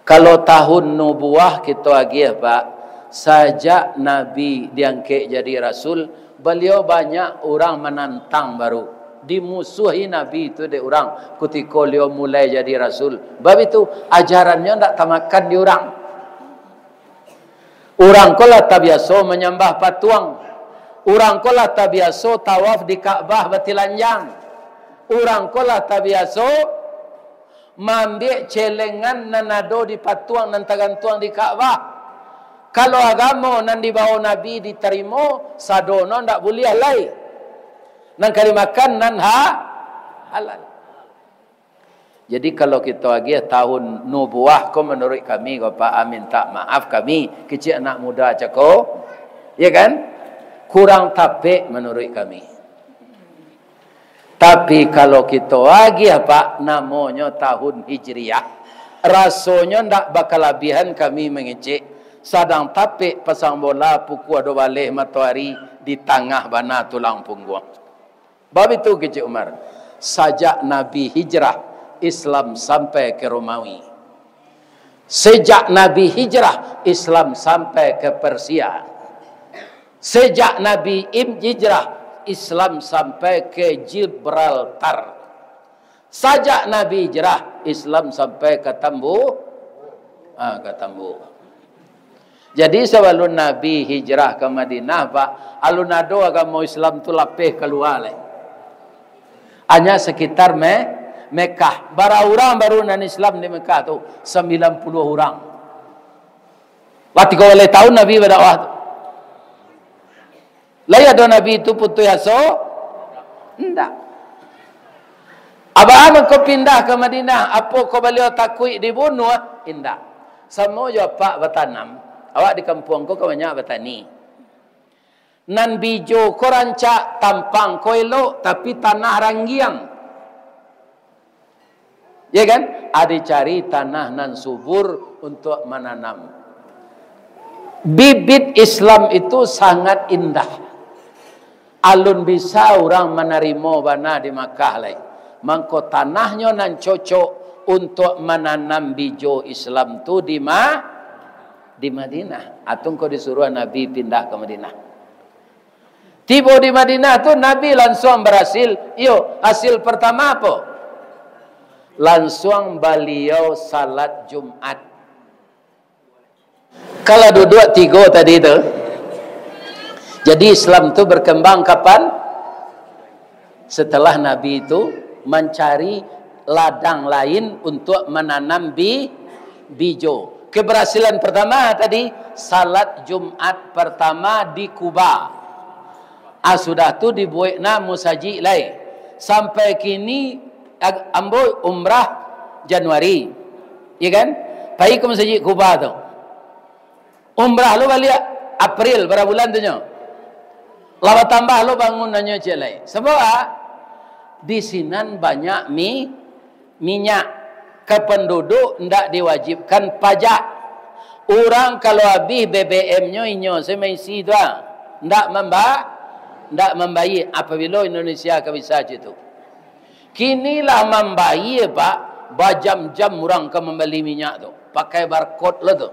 Kalau tahun nubuah kito agiah, Pak, sajak Nabi diangkek jadi rasul, baliau banyak urang manantang baru. Dimusuahi Nabi tu dek urang kutiko liau mulai jadi rasul. Bab itu, ajarannyo ndak tamakan di urang. Urang ko lah tabiaso manyambah patuang. Urang ko lah tabiaso tawaf di Ka'bah batilanjang. Urang ko lah tabiaso maambiak celengan nan ado di patuang nan tagantuang di Ka'bah. Kalau agamo nan dibao Nabi ditarimo, sadono ndak buliah lai. Nan ka dimakan nan ha-, halal. Jadi, kalau kito agiah tahun nubuah ko, manuruik kami ko, Pak, ah, minta maaf kami, kecek anak muda cako, ya kan? Kurang tapek manuruik kami. Tapi, kalau kito agiah, Pak, namonyo tahun Hijriah, rasonyo ndak bakalabihan kami mangecek, sadang tapek pasang bola pukua duo baleh matoari di tangah bana tulang pungguang. Bab itu kecek Umar, sajak Nabi hijrah, Islam sampai ke Romawi. Sejak Nabi hijrah, Islam sampai ke Persia. Sejak Nabi im-, hijrah, Islam sampai ke Gibraltar. Sajak Nabi hijrah, Islam sampai ka Tambu-, ah, ka Tambuk. Jadi, sabalun Nabi hijrah ka Madinah, Pak, alun ado agamo Islam tu lapeh kalua lai. Hanya sekitar Me-, Mekah. Bara urang baru nan Islam di Mekah tu? Sambilan puluah urang. Lah tigo baleh tahun Nabi badakwah tu. Lai ado Nabi tu putuih aso? Indak. Abraham ko pindah ka Madinah, apo ko baliau takuik dibunuah? Indak. Samo jo apak batanam, awak di kampuang ko kan banyak batani. Nan bijo ko rancak, tampang ko elok, tapi tanah ranggiang. Ya kan? Ado cari tanah nan subur untuak mananam. Bibit Islam itu sangat indah. Alun bisa urang manarimo bana di Makkah lai. Mangko tanahnyo nan cocok untuak mananam bijo Islam tu di Ma-, di Madinah. Atau engkau disuruah Nabi pindah ka Madinah. Tibo di Madinah tu, Nabi lansuang barasil. Iyo, hasil partama apo? Lansuang baliau salat Jumat. Kalau duduak tigo tadi tu, jadi Islam tu berkembang kapan? Setelah Nabi tu mancari ladang lain untuak mananam bi-, bijo. Keberhasilan pertama tadi, salat Jumat pertama di Kuba. Ah, sudah tu dibuek na musajik lai. Sampai kini, ag-, ambo umrah Januari. Ya kan? Pai ka musajik Kuba tu. Umrah lo baliak April, bara bulan tu nyo. Lah batambah lo bangunannyo ciek lai. Sabab, ah, di sinan banyak mi-, minyak. Ka panduduk ndak diwajibkan pajak. Urang kalau abih B B M-nyo, inyo se maisi tu, ah. Ndak mamba-, ndak mambayia. Apabilo Indonesia ka bisa cak tu? Kini lah mambayia, Pak. Bajam-jam urang ka mambali minyak tu. Pakai barcode lo tu.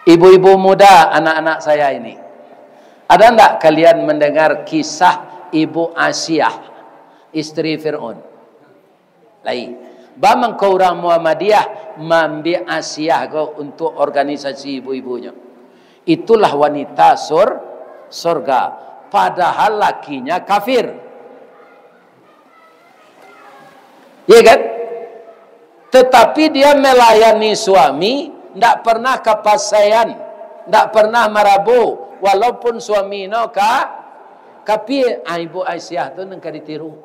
Ibu-ibu muda, anak-anak saya ini, ada ndak kalian mendengar kisah Ibu Asiah, istri Fir'aun? Lai. Ba mangko urang Muhammadiyah maambiak Asiah ko untuak organisasi ibu-ibunyo. Itulah wanita sur-, surga, padahal lakinya kafir. Iya kan? Tetapi dia melayani suami, ndak pernah kapasaian, ndak pernah marabo, walaupun suami no ka-, kapia. Ah, Ibu Aisyah tu nan ka ditiru.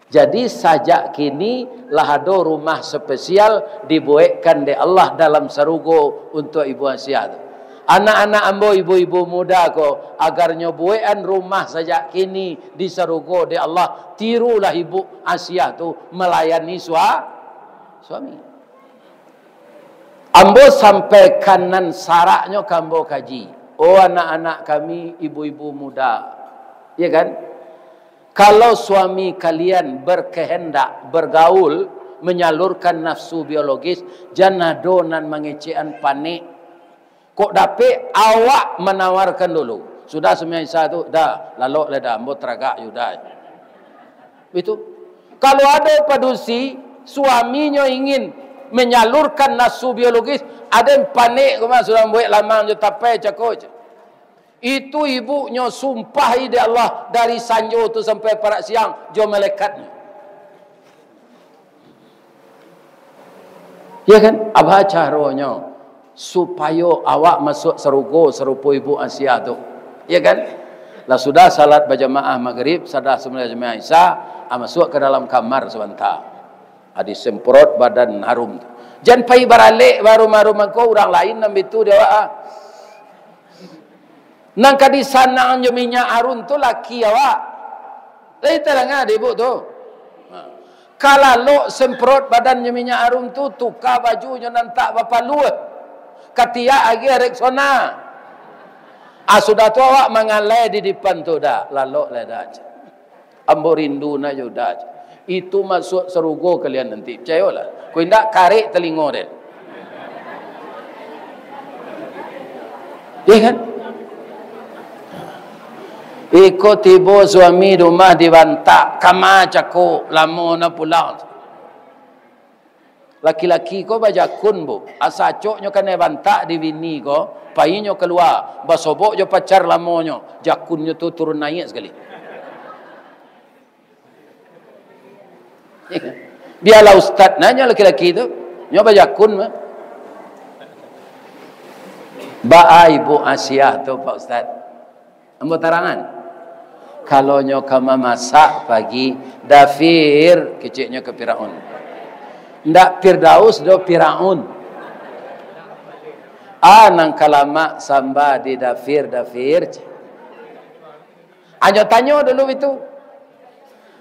Jadi, sajak kini lah ado rumah spesial dibuekkan dek Allah dalam sarugo untuak Ibu Aisyah tu. Anak-anak ambo, ibu-ibu muda ko, agar nyo buekan rumah sajak kini di sarugo dek Allah, tirulah Ibu Asiah tu malayani sua-, suami. Ambo sampaikan nan saraknyo ka ambo kaji. Oh anak-anak kami, ibu-ibu muda. Ya kan? Kalau suami kalian berkehendak bergaul, menyalurkan nafsu biologis, jan ado nan mangecekan panek. Kok dapek, awak manawarkan dulu. Sudah sumbayang Isya tu, dah, lalok lah dah, ambo taragak yo dah. Itu. Kalau ado padusi, suaminyo ingin menyalurkan nafsu biologis, ado nan panek ko mah, sudah mambuek lamang jo tapai cako. Itu ibunyo sumpahi dek Allah dari sanjo tu sampai parak siang jo malaikatnyo. Ya kan? Apa caronyo supayo awak masuak sarugo sarupo Ibu Asiah tu? Ya kan? Lah sudah salat bajamaah magrib, sadah sambaliang jamaah isya, ah, masuak ka dalam kamar sabanta. Ah, disemprot badan harum tu. Jan pai baralek baharum-harum angko, urang lain nan bitu di awak, ah. Nan ka disanang jo minyak harum tu laki awak. Lai tadanga dek ibu tu? Ha. Ka lalok semprot badan jo minyak harum tu, tuka bajunyo nan tak bapaluah. Katiak agiah Rexona. Ah, sudah tu awak mangalai di dipan tu, dah, lalok lai dah. Ambo rindu nak jo dah. Itu masuak sarugo kalian nanti, picayolah. Kok indak, karek talingo den. Iya kan? Iko tibo suami di rumah dibantak, kama cako, lamo na pulang. Laki-laki ko bajakun, Bu. Asa acoknyo kanai bantak di bini ko, painyo kalua, basobok jo pacar lamonyo, jakunnyo tu turun naiak sakali. Bialah ustaz nanyo laki-laki tu, nyo bajakun mah. Baa ibu Asiah tu, Pak Ustaz? Ambo tarangan. Kalau nyo ka mamasak pagi, dafir, keceknyo ka Firaun. Ndak Firdaus doh, Firaun. Ah, nan ka lamak samba di dafir, dafir. Anyo tanyo dulu itu.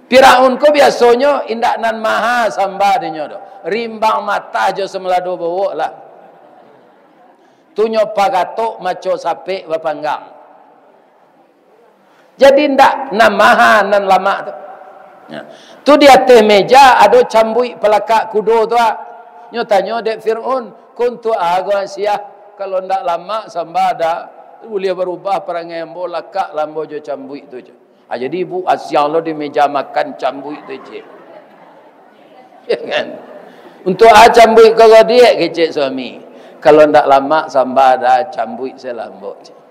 Firaun ko biasonyo indak nan maha samba dinyo doh. Rimbang matah jo samalado bowok lah. Tu nyo pagatok maco sapek bapanggang. Jadi ndak nan maha nan lamak tu. Ya. Tu di ateh meja ado cambuik palakak kudo tu, ah. Nyo tanyo dek Firaun, "Ko untuak apo, Asiah? Kalau ndak lamak samba dah, buliah barubah parangai ambo, lakak lah ambo jo cambuik tu," cek. Ah, jadi ibu Asiah lo di meja makan cambuik tu, cek. Ya kan? "Untuak a cambuik ko godiak?" kecek suami. "Kalau ndak lamak samba dah, cambuik se lah ambo," cek.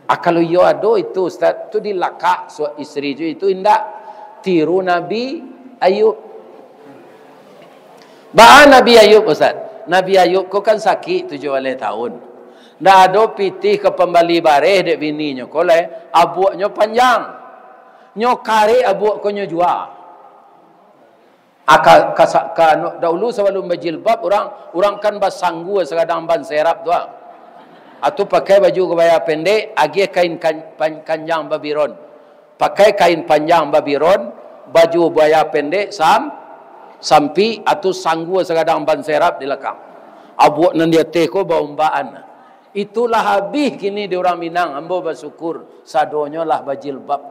Ah, kalau iyo ado itu, Ustaz, tu dilakak suak isteri tu, itu indak. Tiru Nabi Ayub. Baa Nabi Ayub, Ustaz? Nabi Ayub ko kan sakik tujuah baleh taun. Ndak ado pitih ka pambali bareh dek bininyo ko lai, abuaknyo panjang. Nyo karek abuak ko nyo jua. Ah, ka, ka sa-, ka, no, dahulu sabalum bajilbab, urang, urang kan basanggua sagadang ban serap tu, ah. Atu pakai baju kabaya pendek, agiah kain kan-, pan-, kanjang babiron. Pakai kain panjang babiron, baju baya pendek, sam-, sampik, atu sanggua sagadang ban serap di lakang. Abuak nan di ateh ko baombaan. Itulah habih kini di urang Minang, ambo basyukur, sadonyo lah bajilbab.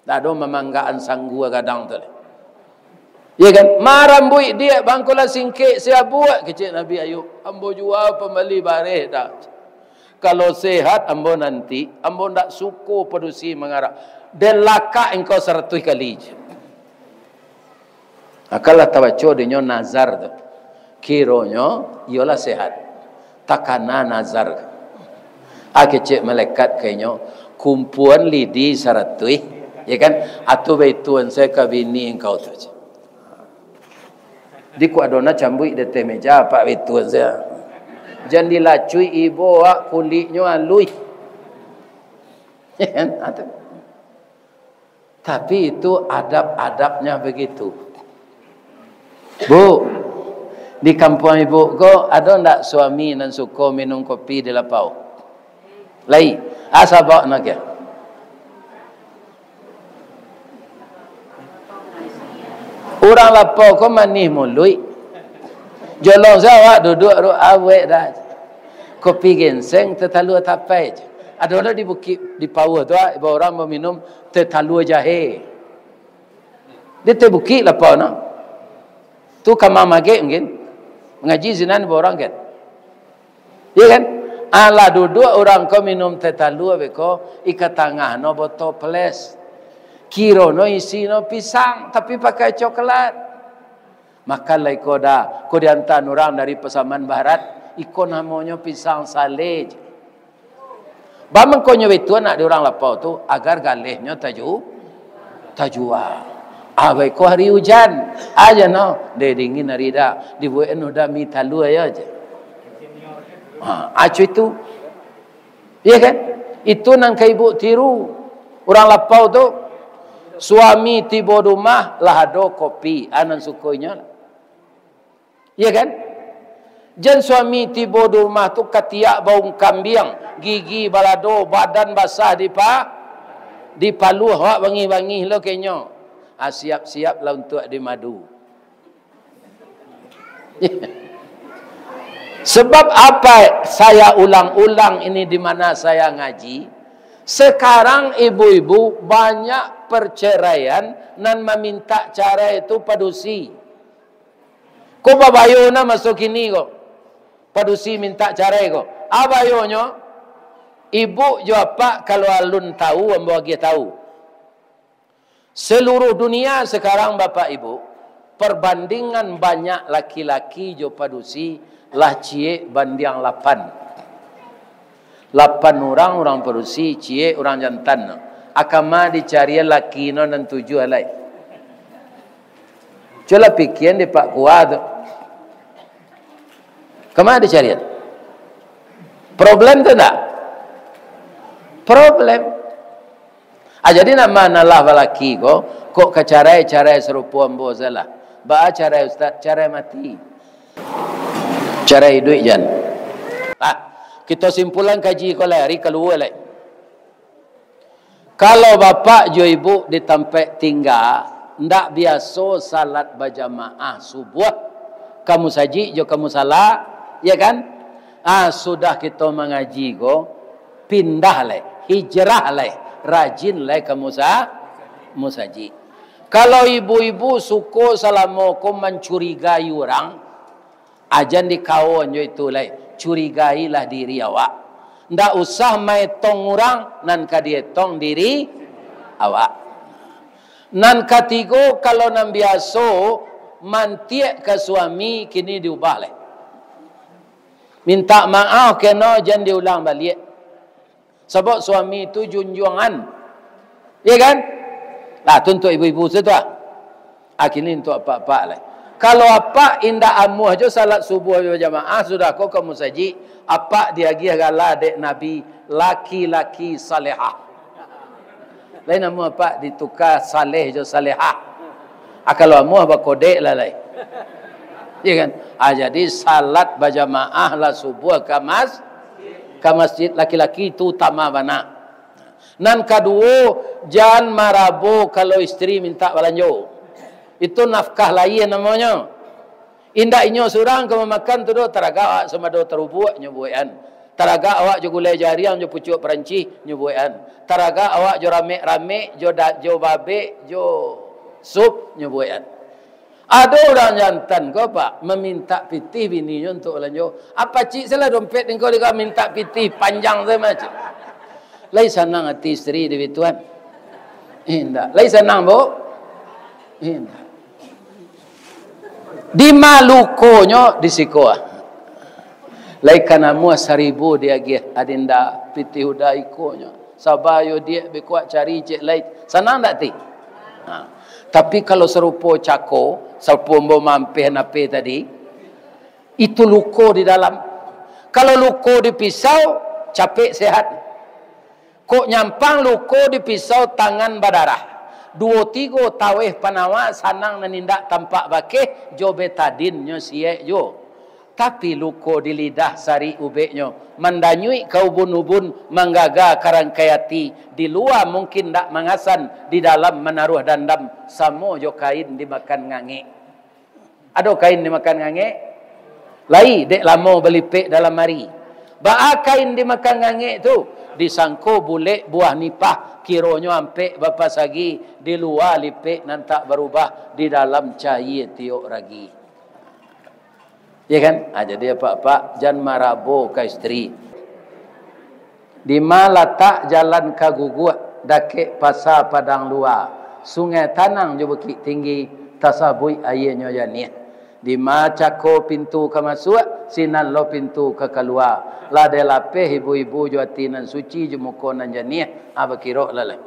Ndak ado mamanggaan sanggua gadang tu lai. Iya kan? "Ma rambuik diak bangko lah singkek si abuak," kecek Nabi Ayub. "Ambo jua pambali bareh dah. Kalau sehat ambo nanti, ambo ndak suko padusi mangarak. Den lakak engkau saratuih kali," cek. Akanlah tabaco dinyo nazar tu. Kironyo iyolah sehat. Takana nazar. Ah, kecek malaikat ka inyo, "Kumpuan lidi saratuih, ya kan? Atu baituan se ka bini engkau tu," cek. Di kuadona cambuik di ateh meja, apak baituan se. Jan dilacuik ibo awak, kuliknyo aluih. Ya kan? Atu. Tapi itu adab-adabnya begitu. Bu, di kampuang ibu ko ado ndak suami nan suko minum kopi di lapau? Lai, asa bawa nak ya. Urang lapau ko manih muluik. Jolong se awak duduk ru awek dah. Kopi ginseng, teh talua tapai je. Ado lo di bukik, di Pauh tu, ah, ibo urang baminum teh talua jahe. Di ateh bukik lapau no. Tu kama magek mungkin. Mangaji sinan ibo urang kan. Iya kan? Alah duduk urang ko minum teh talua beko, ika tangah no botol ples. Kiro no isi no pisang, tapi pakai coklat. Makan lah iko dah, ko diantaan urang dari Pasaman Barat, iko namonyo pisang saleh. Bamangkonyo baitu anak di urang lapau tu, agar galehnyo taju-, tajua. Ah, baiko hari ujan, aja no, deh dingin hari dah, dibuek anu dah mi talua aja. Ha, acu itu. Iya kan? Itu nan ka ibu tiru. Urang lapau tu, suami tibo di rumah, lah ado kopi, ah, nan suko inyo lah. Iya kan? Jan suami tibo di rumah tu katiak baung kambiang, gigi balado, badan basah dipa-, dipaluah, awak bangih-bangih lo ka inyo. Ah, siap-siap lah untuak dimadu. Sebab apa saya ulang-ulang ini di mana saya ngaji? Sekarang ibu-ibu banyak perceraian nan maminta carai tu padusi. Ko babayo na maso kini ko. Padusi minta carai ko. A bayonyo, ibu jo apak kalau alun tahu, ambo agiah tahu. Seluruh dunia sekarang, Bapak Ibu, perbandingan banyak laki-laki jo padusi lah ciek bandiang lapan. Lapan urang, urang padusi, ciek urang jantan. A kama dicarian laki no nan tujuah lai. Cubolah pikian di Pak Kua tu. Kama dicarian? Problem tu ndak? Problem. Ah, jadi nan ma nan lah balaki ko, kok ka carai, carai sarupo ambo salah. Baa carai, Ustaz? Carai mati. Carai iduik jan. Ah, kito simpulan kaji ko lai, ari kalua lai. Kalau bapak jo ibu di tampek tingga, ndak biaso salat bajamaah subuah, ka musajik jo ka musala, ya kan? Ah, sudah kito mangaji ko, pindah lai, hijrah lai, rajin lai ka musa-, musajik. Kalau ibu-ibu suko salamo ko mancurigai urang, a jan dikawan jo itu lai, curigailah diri awak. Ndak usah maetong urang, nan ka dietong diri awak. Nan katigo, kalau nan biaso mantiak ka suami, kini diubah lai. Minta maaf kena, jan diulang baliak. Sabab suami tu junjuangan. Iya kan? Lah, tu untuak ibu-ibu sajo tu, ah. Ah, kini untuak apak-apak lai. Kalau apak indak amuah jo salat subuah bajamaah, sudah ko ka musajik, apak diagiah gala dek Nabi, laki-laki salehah. Lain amuah apak dituka saleh jo salehah. Ah, kalau amuah bakodek lah lai. Iya kan? Ah, jadi salat bajamaah lah subuah ka mas-, ka masjid, laki-laki tu utama bana. Nan kaduo, jan marabo kalau isteri mintak balanjo. Itu nafkah lahia namonyo. Indak inyo surang ka mamakan tu doh, taragak awak sambado tarubuak, nyo buekan. Taragak awak jo gulai jariang, jo pucuak Perancih, nyo buekan. Taragak awak jo ramek-ramek, jo da-, jo babek, jo sup, nyo buekan. Ado urang jantan ko, Pak, mamintak pitih bininyo untuak balanjo. Apo cik salah dompet engkau dek mintak pitih panjang sajo, cik? Lai sanang ati isteri di bituan? Indak. Lai sanang, Bu? Indak. Di ma lukonyo di siko, ah. Lai ka namuah saribu diagiah adinda pitih udah ikonyo. Saba yo diak, bikuak cari cek lai. Sanang ndak ti? Ha. Tapi kalau sarupo cako, sarupo ambo mampeh nape tadi, itu luko di dalam. Kalau luko di pisau, capek sehat. Kok nyampang luko di pisau, tangan badarah. Duo tigo taweh panawa, sanang nan indak tampak bakeh, jo betadin nyo siek juo. Tapi luko di lidah sarik ubeknyo, mandanyuik ka ubun-ubun, manggaga ka rangkai ati, di lua mungkin ndak mangasan, di dalam manaruah dandam, samo jo kain dimakan ngangek. Ado kain dimakan ngangek? Lai, dek lamo balipek dalam ari. Baa kain dimakan ngangek tu? Disangko bulek buah nipah, kironyo ampek bapasagi, di lua lipek nan tak barubah, di dalam cayie tiok ragi. Ya kan? Ah, jadi apak-apak, jan marabo ka isteri. Di ma latak jalan ka Guguak, dakek Pasa Padang Lua, Sungai Tanang jo Bukik Tinggi, tasabuik aienyo janiah. Di ma cako pintu ka masuak, sinan lo pintu ka kalua. Lah dek lapeh ibu-ibu jo ati nan suci, jo muko nan janiah, ah, bakirok lah lai.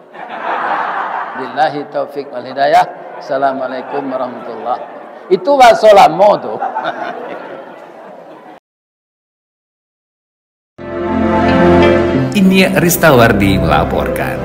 Billahi taufik wal hidayah. Assalamualaikum warahmatullahi. Itu bahaso lamo tu. Iniak Ristawardi melaporkan.